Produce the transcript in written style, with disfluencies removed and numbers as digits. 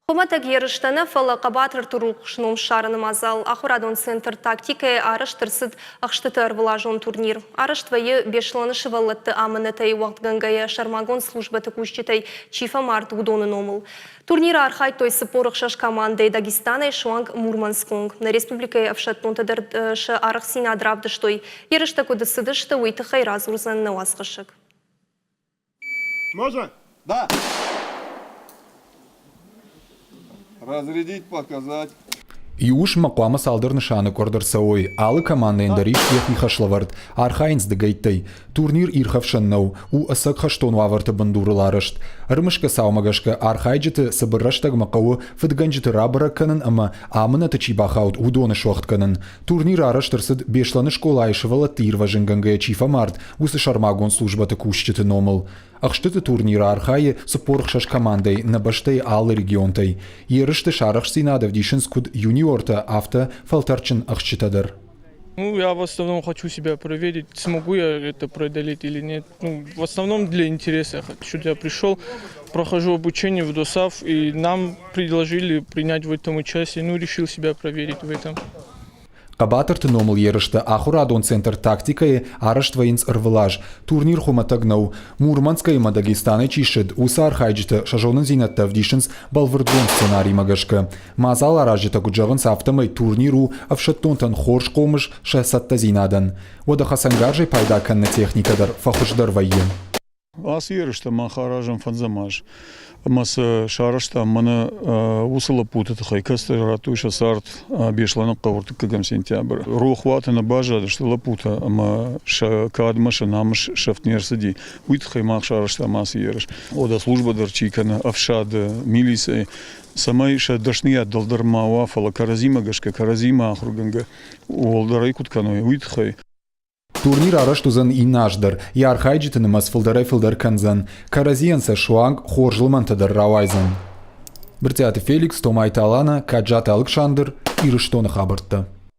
Хуымӕтӕг ерыстӕ нӕ, фӕлӕ хъӕбатырты рухс ном ссарыны мадзал. Ахуырадон центр «Тактикӕ»-йы арӕзт ӕрцыд ӕхстыты ӕрвылазон турнир. Арӕзт вӕййы Беслӕны сывӕллӕтты амынӕтӕй уӕгъдгӕнгӕйӕ сӕрмагонд службӕты кусджытӕй чи фӕмард, уыдоны номыл. Турниры архайдтой 46 командӕйы Дагестанӕй суанг Мурманскы онг. Нӕ республикӕйы ӕфсӕддонтӕ дӕр сӕ арӕхстдзинад равдыстой. Ерыстӕ куыд цыдысты, уый тыххӕй радзурдзӕн нӕ уацхӕссӕг. Можно? Да. Разрядить, показать. Иу уысммӕ хъуамӕ цалдӕр нысаны къуырд ӕрцӕуой. Алы командӕйӕн дӕр ис йӕхи хӕслӕвӕрд. Архайынц дыгӕйттӕй. Турнир ирхӕфсӕн нӕу, у ӕцӕг хӕстон уавӕрты бындурыл арӕзт. Ӕрымысгӕ цаумӕ гӕсгӕ архайджыты цыбыр рӕстӕгмӕ хъӕуы фыдгӕнджыты рабӕрӕг кӕнын ӕмӕ амынӕты чи бахауд, уыдоны суӕгъд кӕнын. Турнир арӕзт ӕрцыд Беслӕны скъолайы сывӕллӕтты ирвӕзынгӕнгӕйӕ чи фӕмард, уыцы сӕрмагонд службӕты кусджыты номыл. Ӕхстыты турниры архайы 46 командӕйы нӕ бӕстӕйы алы регионтӕй. Ерысты сарӕхстдзинад ӕвдисынц куыд юниортӕ, афтӕ фӕлтӕрдджын ӕхсджытӕ дӕр. Ну, я в основном хочу себя проверить, смогу я это преодолеть или нет. Ну, в основном для интереса хочу. Я пришел, прохожу обучение в ДОСАВ, и нам предложили принять в этом участие. Ну, решил себя проверить в этом. Хъӕбатырты номыл ерысты ахуырадон центр «Тактикӕ»-йы арӕзт вӕййынц ӕрвылаз. Турнир хуымӕтӕг нӕу. Мурманскӕй ӕмӕ Дагестанӕй чи ссыд, уыцы архайджытӕ сӕ зонындзинӕдтӕ ӕвдисынц бӕлвырдгонд сценаримӕ гӕсгӕ. Мадзал аразджытӕ куыд зӕгъынц, афтӕмӕй турнир у ӕфсӕддонтӕн хорз хъомыс сӕ цӕттӕдзинадӕн. Уӕдӕ хӕцӕнгарзӕй пайда кӕныны техникӕ дӕр фӕхуыздӕр вӕййы. Ацы ерыстӕ мах аразӕм фӕндзӕм аз ӕмӕ сӕ сарӕзтам мӕнӕ уыцы лӕппуты тыххӕй, кӕцытӕ радтой сӕ цард Беслӕны хъӕуы ӕртыккӕгӕм сентябры. Рохуаты нӕ баззадысты лӕппутӕ ӕмӕ сӕ кадмӕ сӕ намыс сӕфт не рцыди. Уый тыххӕй мах сарӕзтам ацы ерыс. Уӕдӕ службӕ дӕр чи кӕны ӕфсады, милицӕйы, цӕмӕй сӕ дӕсныйад дӕлдӕр ма уа, фӕлӕ кӕрӕдзимӕ гӕсгӕ, кӕрӕдзимӕ ахуыргӕнгӕ уӕлдӕр ӕй куыд кӕной, уый тыххӕй. Турнир арӕзт уыдзӕн иннӕ аз дӕр, йӕ архайджыты нымӕц фылдӕрӕй-фылдӕр кӕндзӕн, кӕрӕдзийӕн сӕ суанг хорз лымӕнтӕ дӕр рауайдзӕн. Брытъиаты Феликс, Томайты Алана, Каджаты Алыксандр, Ирыстоны хабӕрттӕ.